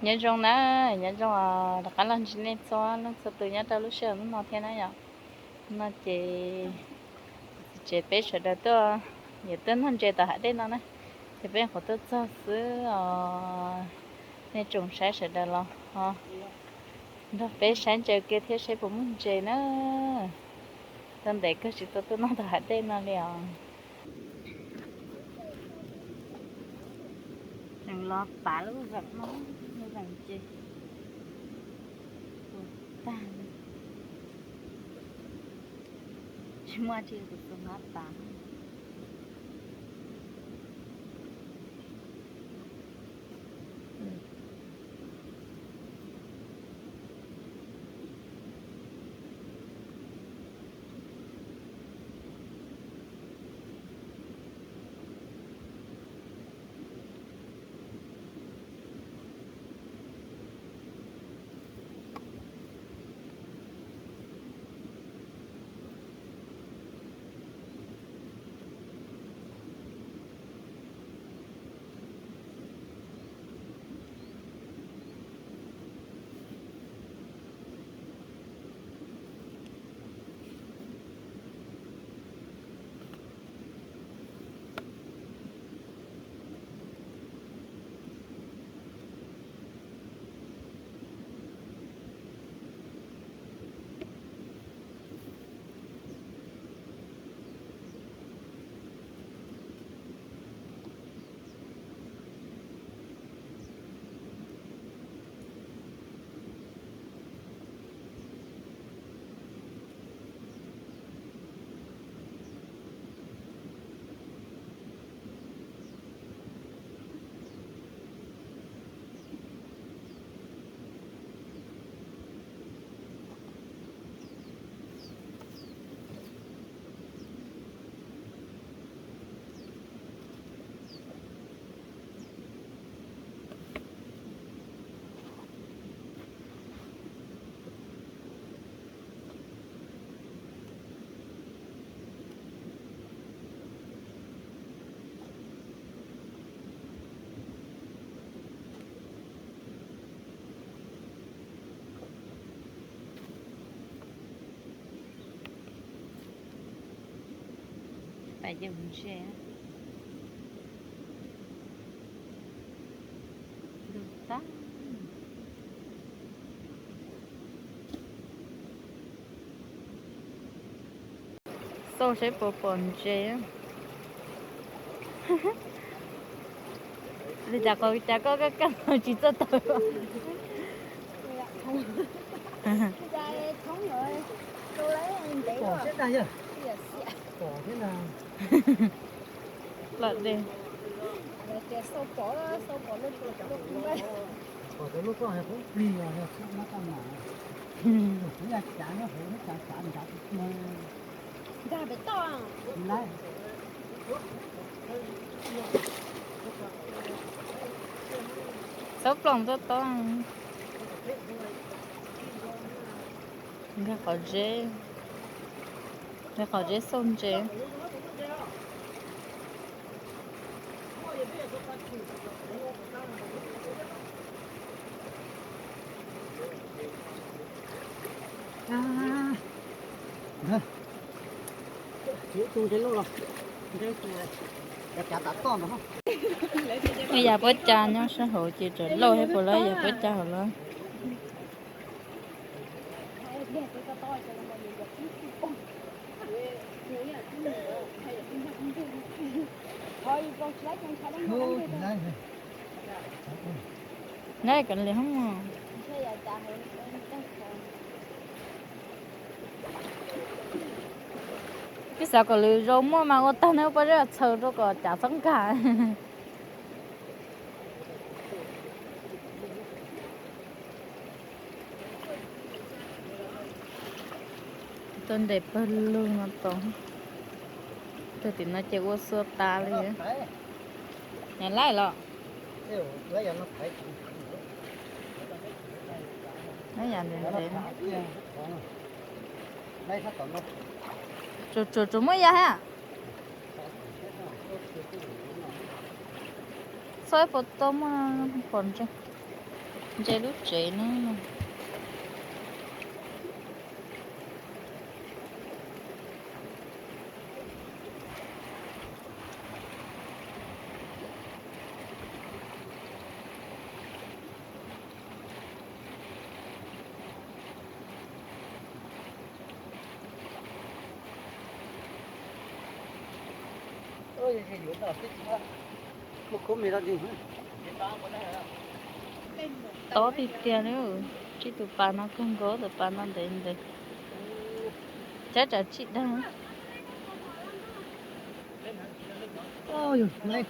Nyob zoo na, nyob zoo os, rov qab los ntsib nej txhua leej txhua tus nyob rau lub sij hawm hnub no thiab na yom. No ces txiv tsev peb sawv daws tuaj, yuav tuaj noj ntses tom hav dej no na, ces peb nyuam qhuav tuaj txog xwb os. Nej tsoom saib sawv daws los ho nrog peb saib ntses kiag thiab seb puas muaj ntses na. Tau ntev kawg tsis tau tuaj noj tom hav dej no li os. Tseem los pav lub zeem no, lub zeem ces puas tag li. Tsis muaj tsi, kuv tus hmab pav. Pais ces mus ntsia. Ntug tag. Xauj saib puas pom ntses. Li cas qhov cas koj kaj kaj tsis txawj taw. Lawm dej. Xauj ploog tuaj tau. Nkag qhov zeb, nkag qhov zeb xauj ntses. Ib yam puab ca nyob sab hauv ces tseem lauj thiab puas lawv, yam puab ca hauv lawm. Nab kom li hoob. Twb xav kom lwm zaus muaj mas ua tag neb pob zeb txhaws rau kom cav txhob nkag. Tuaj nres pawg lug no tod, tag tim no ces ua xua tas li. Nws laij los, yam ntev ntev. Tsuas tsuas muaj yag thiab. Txhob ib puas tau muaj pom ntses. Ntsia lub tsev no. Tob tiag tiag li. Tsib tus pas no kawg nkaus, tus pas no ntev ntev. Cab tsam tsis dag. Toj ntais.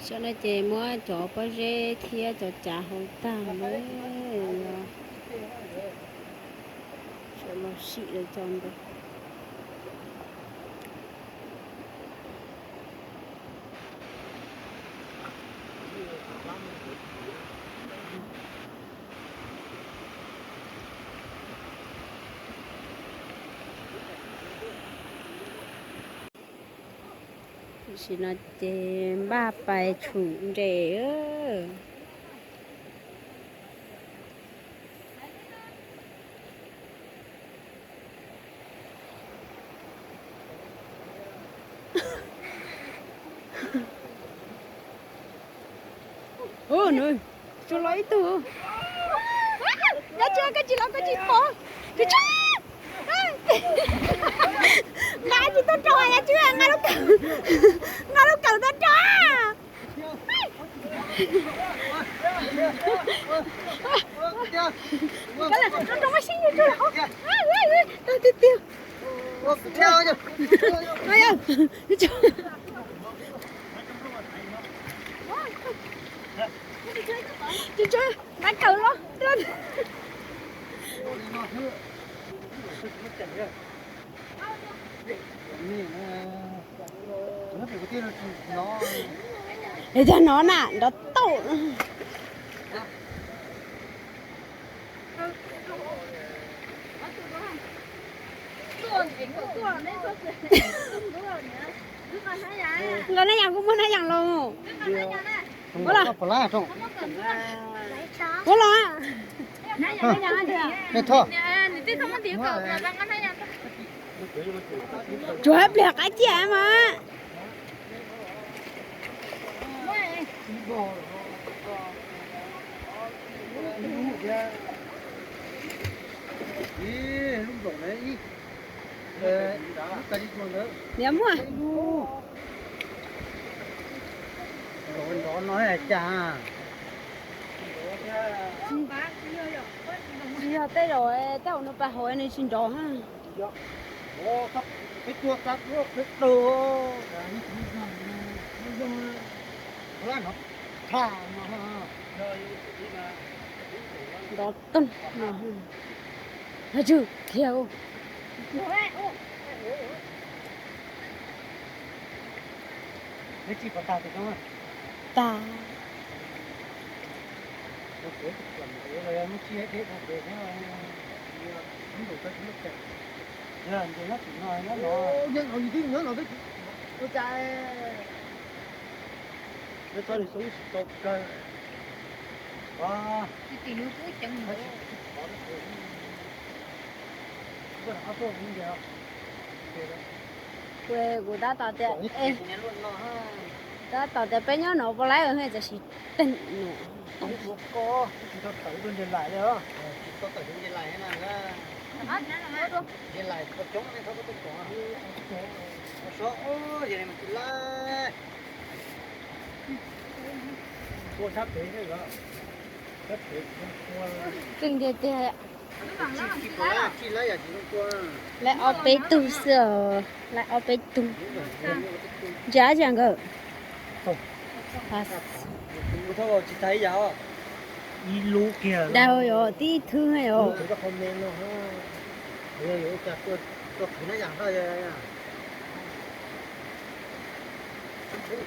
Saum no ces muab cov pob zeb thiab cov cav hau tag lawm. Sawv los sim lawv cov ntawd. Tam sim no ces npaj pais tshum nres. Tsuas los ib tug. Yaj Tswb, koj tsis los koj tsis pom. Nqa tsis tau rau, Yaj Tswb, nqa lub kawm, nqa lub kawm tuaj rau. Rau rau maj sib ntsib rau. Tiag tiag. Nqa kawm los. Es cov no na nrov tauj. Nqa hnab yas, kuv muab hnab yas los. Ua los. Ua los. Tsuas hab pliag qab ciaj mas. Niam muaj. Nrov no cas. Tsis yog tej zaum tej zaum nws pas hauv nws tsis nrov. Peb tua tsa tuaj peb taug. Nrov toog no. Haj tswj kiag. Tag. Kuv tab tom tias, tab tom tias peb nyob no puas laib, txawm sis teeg no. Tseeb tiag tiag. Lawv ob peb tug xwb os, lawv ob peb tug. Ntsia ib zaug nkawd. Dag yog tib thwb os.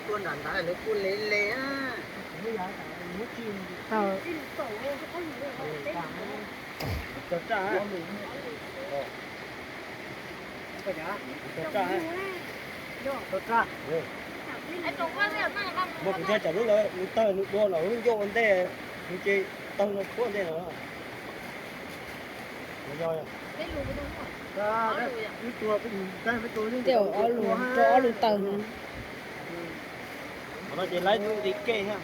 Tua nram nrad lawv kuj le le. Muab kuv thiab tsam lub lawv, nws tawg nws dua no, nws ncauj ua ntej, nws ces tawg no puag ntej no. Tej ob lus, rau ob lus tawg. Qhov no ces laib nti kej thiab.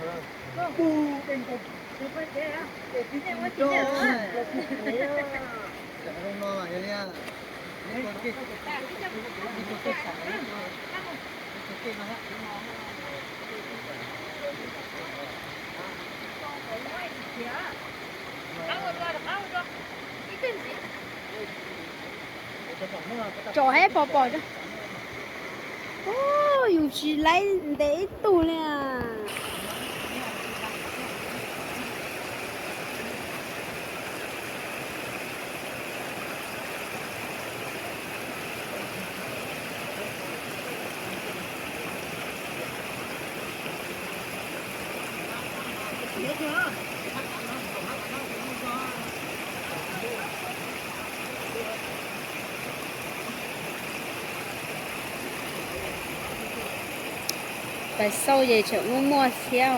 Tsom hab pom pom. Yus tsis laib ntev ib tug li. Pais xauj ces tseem muaj muaj thiab,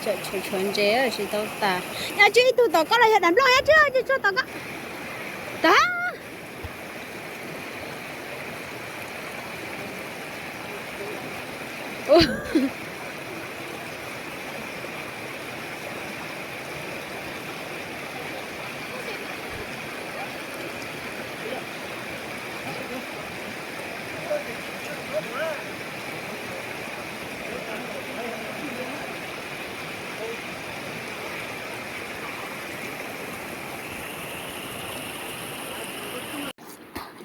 tseem tshuav tshuav ntses tsis tau tas. Nyob tswb ib tug tom koj los yog daim nploj nyob tswb, tsuag tom koj. Tas.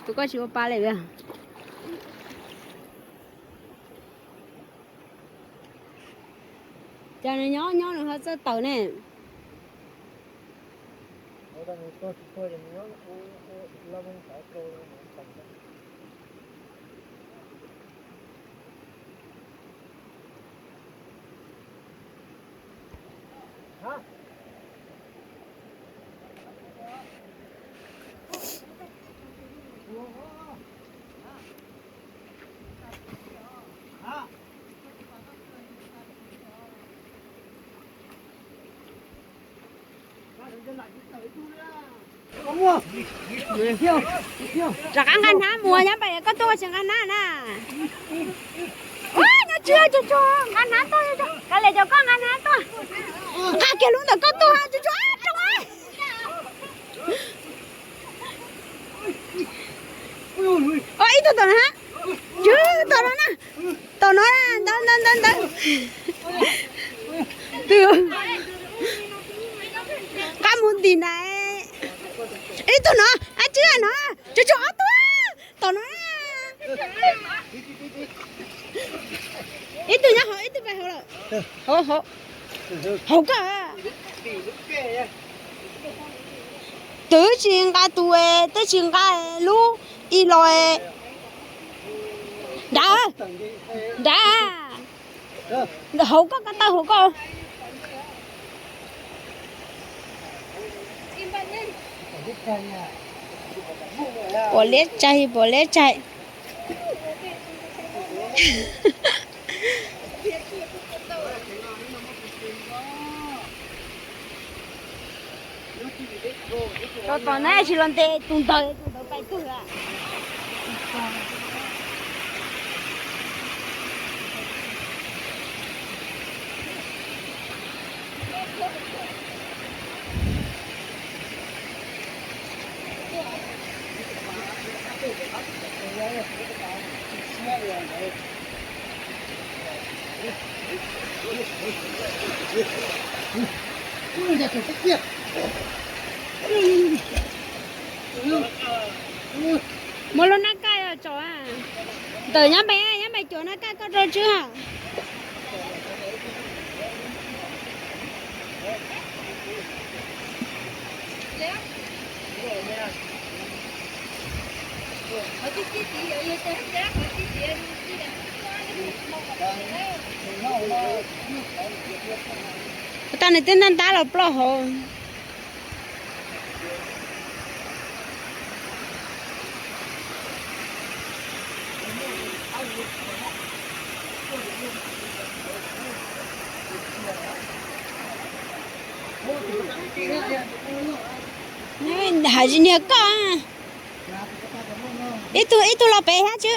Tus koj tsis ua pa li. Cas nws nyob nyob nws ho txawj tawm ne. Rov qab nqa hnab mus, nyob pem koj tuaj tsis nqa hnab na. Nyob tswb, nqa hnab tuaj, kav liam cov koj nqa hnab tuaj. Nqa kiag lub ntawm koj tuaj, tsw tsw rau. Ib tug tom no, tsw tom no na. Tom no, ntawd ntawd ntawd ntawd. Nqa mus ntim na. Ib tug no, ab tsw no, tsw tsw ob tug tom no. Ib tug nyob hauv, ib tug pais hauv lawm. Hauv, hauv koj. Twb tsis nqa tus, twb tsis nqa lub ib los. Nrad, nrad. Hauv koj, ko taw hauv koj. Puas liab tsaig, puas liab tsaig. Rau tom na tsis los ntes tus ntawd, tus ntawd pais twg lawm. Muaj lub nab kaj tsom, ntawm nyob pem, nyob pem cuav nab kaj koj rau tswb. Tag nws twb ntab ntab los ploj hauv. Hais tsis niag koj, ib tug ib tug los pem thiab tsw.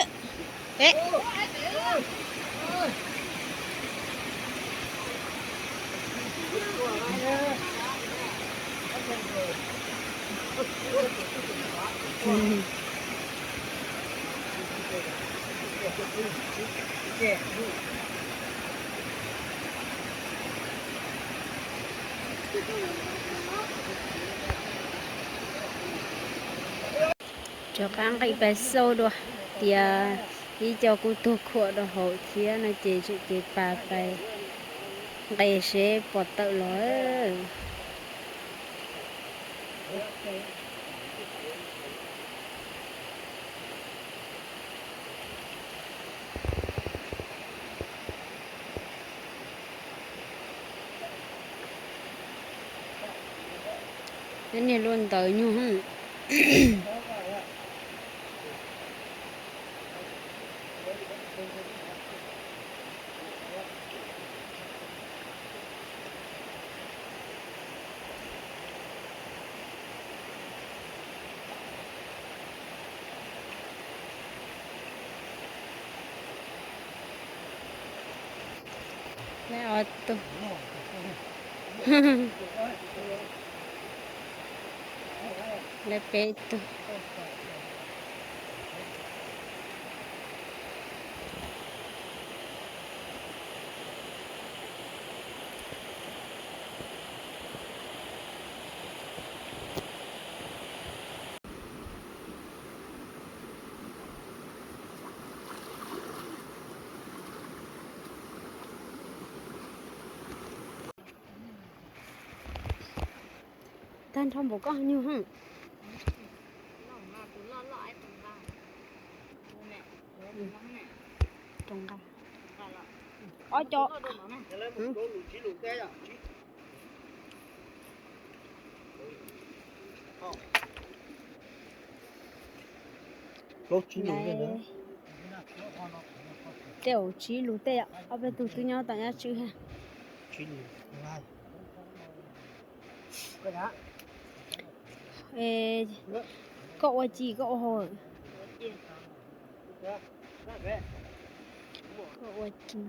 Rov qab nqis pais xauj dua tias ib co kuj tuag khuam rau hauv thiab no ces tseem cev pas pais nqis seb puas tawm los. Peb niag luaj ntawd nyuag. Lawv ob tug, lawv peb tug. Tag nrho npaum koj nyuag. Rau nqa ob co. Tej zaum tsib lus tej, ob peb tug twb nyob tom nyab tswb thiab. Koj ua ci koj ua hau. Koj ua ci.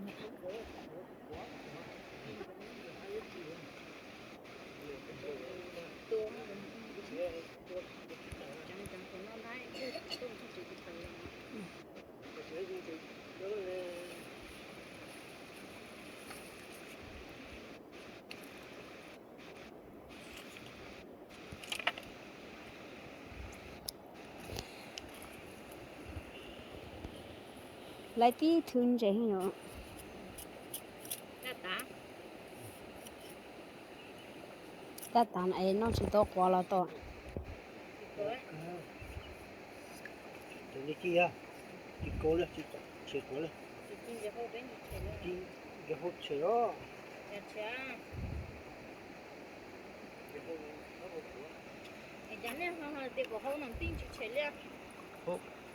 Lawv tib thwv ntses yom. Tab tas es noj tsis tau quav los tau.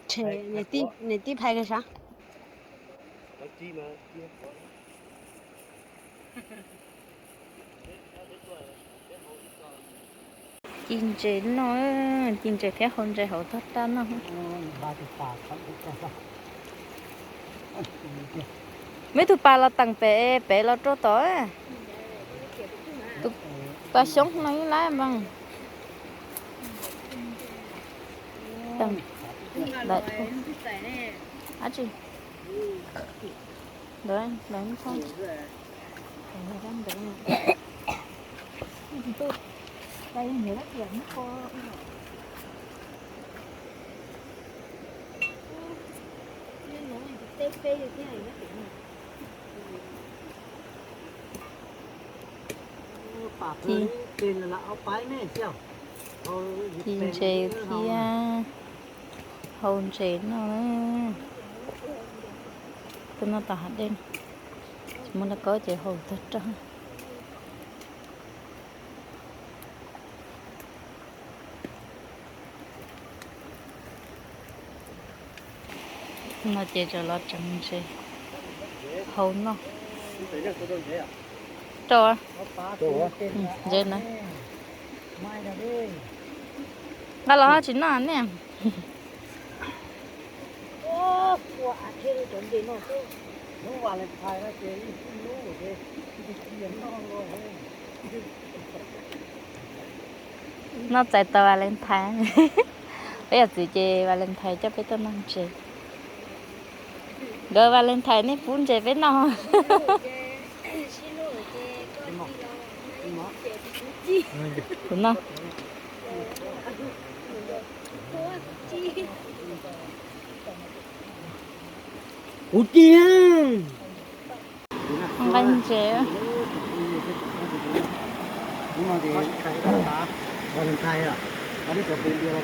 Tshem, nws tib phais kiag sav. Ci ntses noj, ci ntses thiab hau ntses hauv tog raj noj. Muaj ib tug pas los teem pem, pem los rau tod. Tus pas xyoob no ib lab npaa. Teem, dab tsi? Ntawd, ntawd. Ci, ci ntses thiab hau ntses noj. Tuaj noj tau hav dej, tsis muaj noj kaub ces hau tag raj. No ces rau los tseev ntses hau noj. Rau ntses na. Nqa los ho tsis noj ne. Noj txais tau Valentine. Peb yog txiv ces Valentine coj peb tuaj noj ntses. Nkawd Valentine nej pub ntses peb noj. Kuv noj. Kuv ci. Nqa ntses.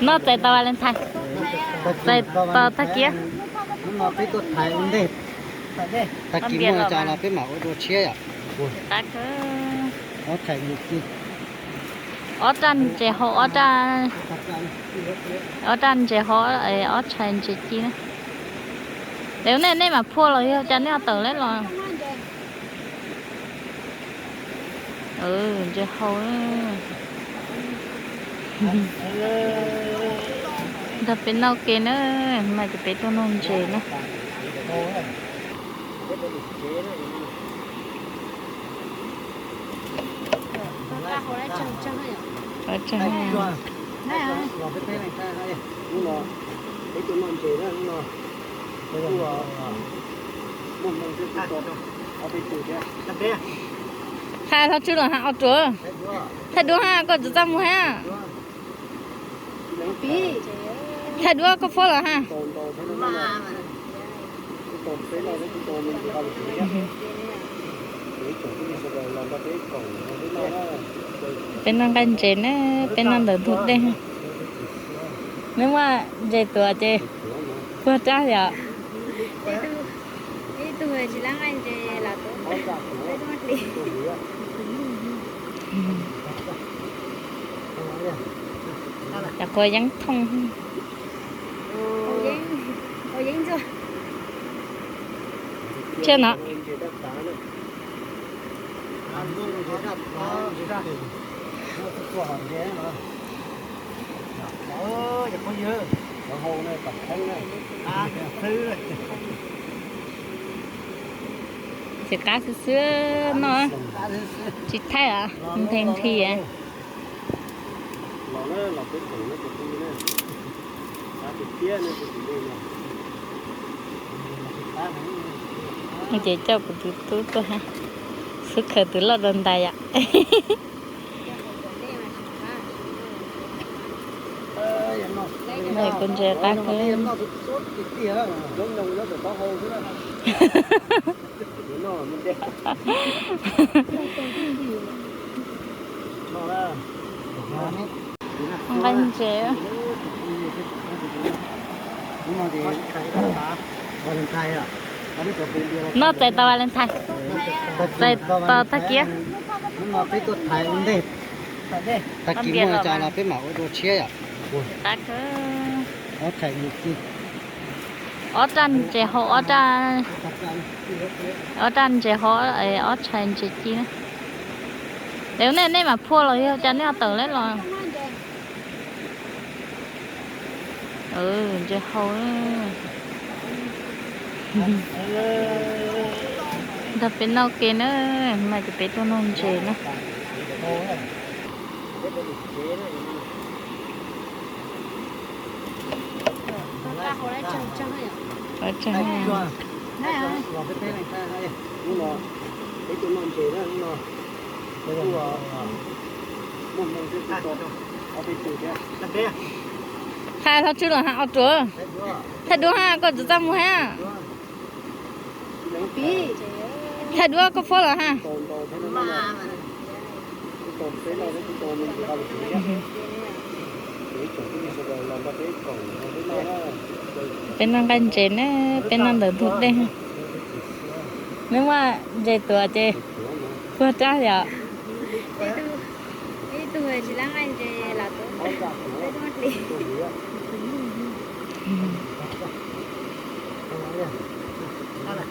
Noj txais tau Valentine. Txais tau tag kis. Tag kis muaj tso los peb mam ua dua tshiab yom. Ob raj ntses hau, ob raj ntses hau, ob tshais ntses ci na. Lawv nej, nej mam phua los yog cas nej ho tawm lawm los? Ntses hau. Nrog peb noj ke na, mas ces peb tuaj noj ntses na. Thaij hlob tswb los ha, ua ruam. Thaij duab ha, koj tsis txaj muag ha. Thaij duab koj fob los ha. Peb noj nqaij ntses na, peb noj ntawm ntug dej. Neb muaj ntses tuav ces puag rab yom. Cov quav yeeb thooj. Tshiab no. Txiv qab xwb xwb no, tsis thaij os, nthi nthi. Ces coj kuv tus tub tuaj ha, xub khaws tus loj rau ntais yom. Kuv ntses qab kawg. Nqa ntses. Noj txais tau Valentine. Txais tau tag kis. Tag kis muaj tso los peb mam ua dua tshiab yom. Ob raj ntses hau, ob raj ntses hau, ob tshais ntses ci na. Lawv nej, nej mam phua los yog cas nej ho tawm lawm los? Ntses hau. Nrog peb noj ke na, mas ces peb tuaj noj ntses na. Thaij hlob tswb los ha, ua ruam. Thaij duab ha, koj tsis txaj muag ha. Thaij duab koj fob los ha. Peb noj nqaij ntses na, peb noj ntawm ntug dej. Neb muaj ntses tuav ces puag rab yom.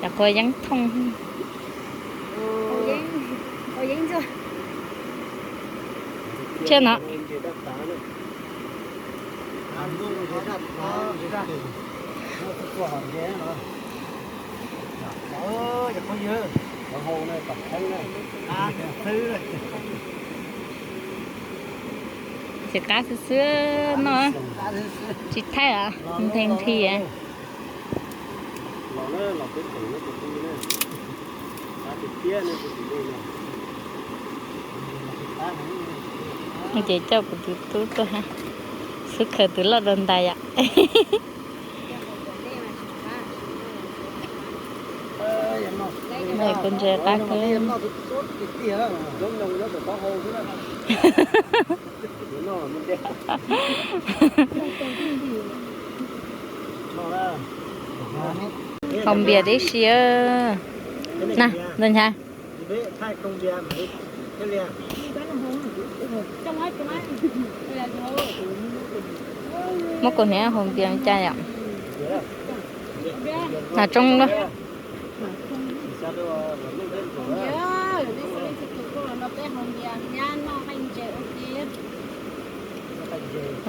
Cov quav yeeb thooj. Thiab no. Tsis qab xwb xwb no, tsis thaij os, nthi nthi. Ces coj kuv tus tub tuaj, xub khaws tus loj rau ntais yom. Kuv ntses qab kawg. Haus npias tib si na, ntxawg Nchaiv. Muab kuv hniav haus npias cas yom. Nas tsoob luaj.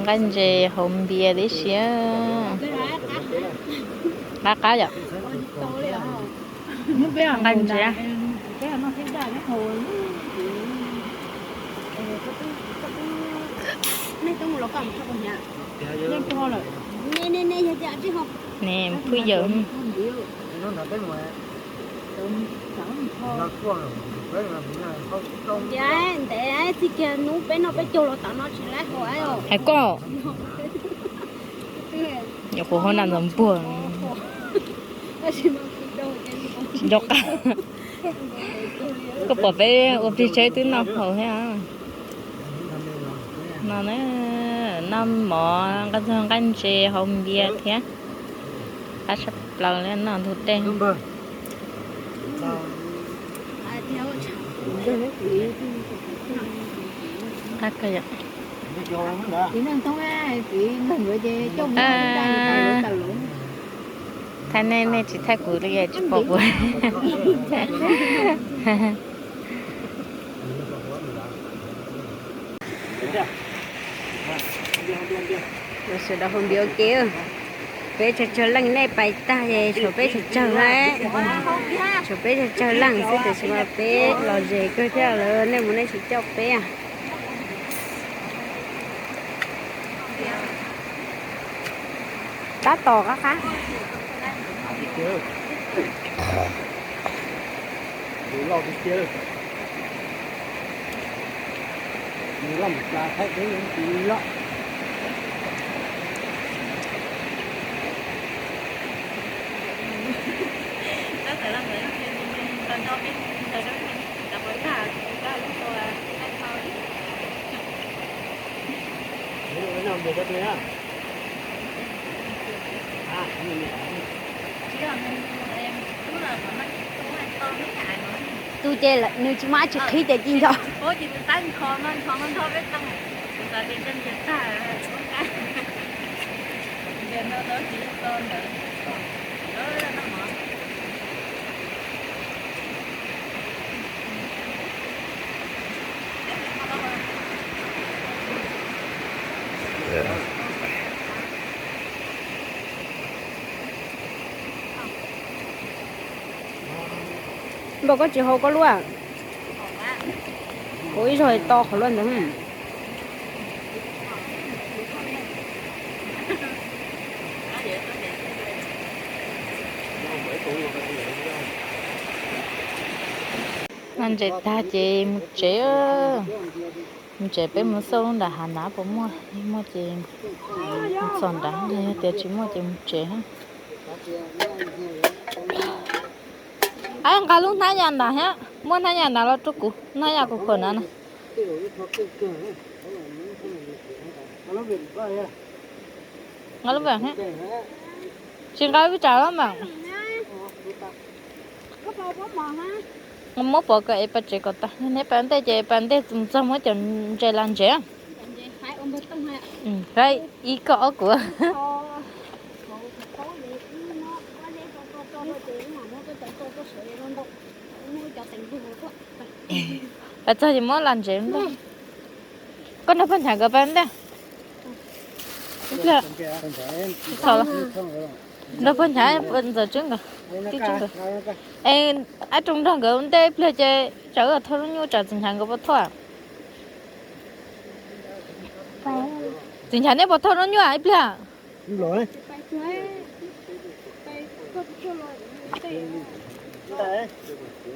Nqaij ntses haus npias tib si. Qab qab yom. Nqaij ntses. Ne phooj ywg. Ntev txij kiag hnub peb noj peb caug los tom no tsis laib haus. Hais koj, nyuam qhuav haus nas ntxos npuag. Tsis nco qab. Koj pom peb ua plig tsheb twb noj haus thiab. No na, noj mov, nqaij ntses, haus npias thiab. Qab tshaj plaws li, noj ntug dej. Qab kawg yom. Thaij nej, nej tsis thaij kuv li tsis pom kuv. Sawv daws haus npias ua ke. Peb tsawg tsawg leej, nej pais tag es tshuav peb tsawg tsawg lawm. Tshuav peb tsawg tsawg leej xwb, tiam sis mas peb los ze kawg thiab lawm, nej mus nej tsis coj peb. Tab tom qab qab. Tus ces nws tsis muaj dab tsi qhib ces ci nco. Npaum koj tsis haus koj luaj. Kuv ib zaug to qhov luaj ntawd. Noj ntses tag ces mus tsev. Mus tsev, peb mus xauj lub nram hav nav puas muaj, yog muaj ces mus txog nrad, yog tias tsis muaj ces mus tsev. Ab, nqa lub hnab yas nrad thiab, muab hnab yas nrad los rau kuv, hnab yas kuv khuam nrad na. Nqa lub, tsis nqa lub tsam loj mas. Muab pov kom es pas tsev kom tag, neb pas ntej ces pas ntej mus txog muab cov ntses las ntsev. Ib koj ob kuv. Pais txog ces muab los ntsev ntag. Koj nrog pog Nchaiv nkawd pais ntag. Nrog pog Nchaiv Ntxawm Tswb nkawd, Tib Tswb nkawd. Es ab Rooj nrog nkawd ua ntej ib pliag ces tsam wb thauj lub nyuj tsam txiv Nchaiv nkawd puas thauj. Txiv Nchaiv neb puas thauj lub nyuj ib pliag?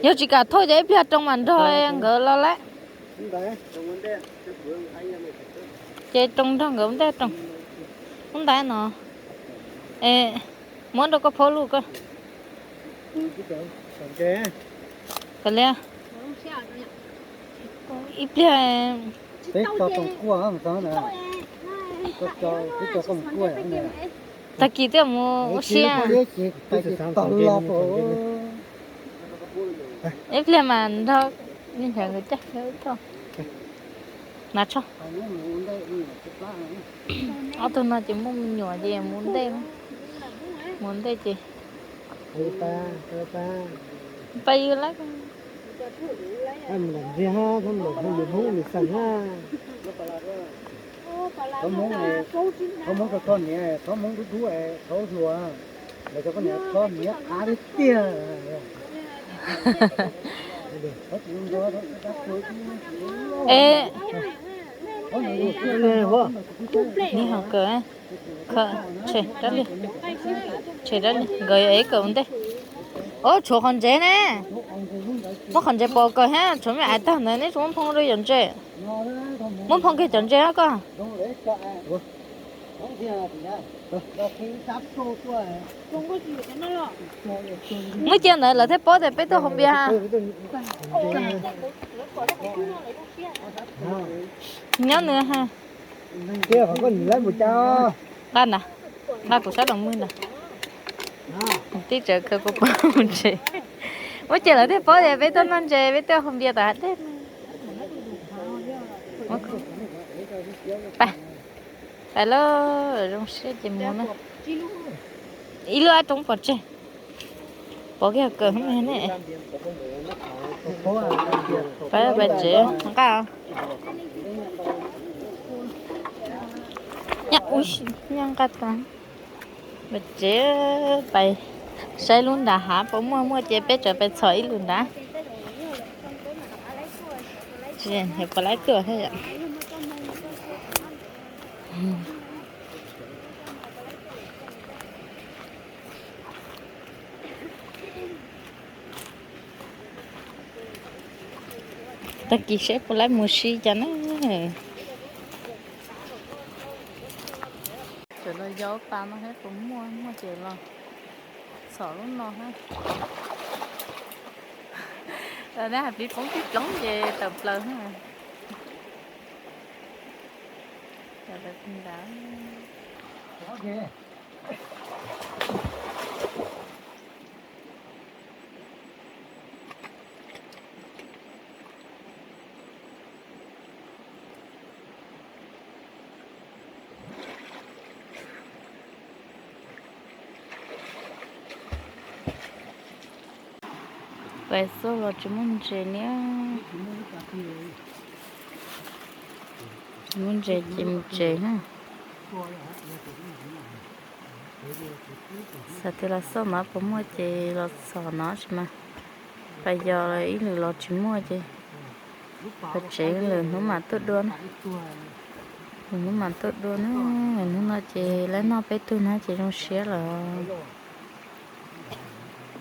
Yog tsis kam thauj ces ib pliag Rooj mam nrog nkawd los lawm. Ces Rooj nrog nkawd ua ntej, Rooj. Ub ntawd no. Es muab rau koj phob lub koj. Kav liam. Ib pliag. Tag kis twb mus ua si. Ib pliag mas nrog nkawd caj na tso. Ob tug no ces muaj me nyuam ces mus ntej, mus ntej ces pab yus lawm. Thov Hmoob rau koj niam, thov Hmoob dub dub, thov hluas, los rau koj niam, thov niam qab tiag tiag. Es, ni ho kawg, tshem dab li, tshem dab li, nkawd yuav ev kawm ua ntej. Ob, tshuav qhov ntsev ne. Muab qhov ntsev pov kawg thiab, tshuav me ais tag ntawd, neb tsuas muab nphoo rau cov ntses. Muab nphoo kiag cov ntses koj. Muab cia ntawd lawv thiaj paub tias peb tuaj haus npias. Nyob nws ha. Nqa na, nqa kuv sab los mwg na. Tib tsav kawg puas pom mus tsev. Muab cia lawv thiaj paub tias peb tuaj noj ntses, peb tuaj haus npias tom hav dej. Pais, pais lauj, zoo siab ces mus na. Ib lub ab roob pov tseg. Pov kiag kawg ne. Pais, pais tsev nqa. Nyab, ub, nyab nqa tag. Pais tsev, pais saib lub nram hav puas muaj, muaj ces peb tseem pais txhom ib lwm nrad. Puas laib tuaj thiab yom. Tag kis seb puas laib mus si cas na. Tseem los yos pas no thiab puas muaj, muaj ces los txhom lub no thiab. Lawv hais pib poob pib ploog ces tawm plaws thiab. Pais xauj los tsis muaj ntses li. Muaj ntses ces mus tsev na. Xav tias los xauj no puas muaj ces los txhom no tsis mas. Pais yos ib lwm los tsis muaj ces pais tsev, lwm hnub mam tuaj dua na. Lwm hnub mam tuaj dua na. Lwm hnub no ces laib noj peb tug no ces zoo siab lawm.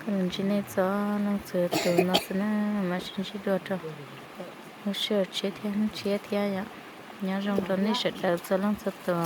Koj los ntsib nej txhua leej txhua tus no xwb na, mam sib ntsib dua rau lub sij hawm tshiab thiab hnub tshiab thiab yom. Nyob zoo rau nej sawv daws txhua leej txhua tus.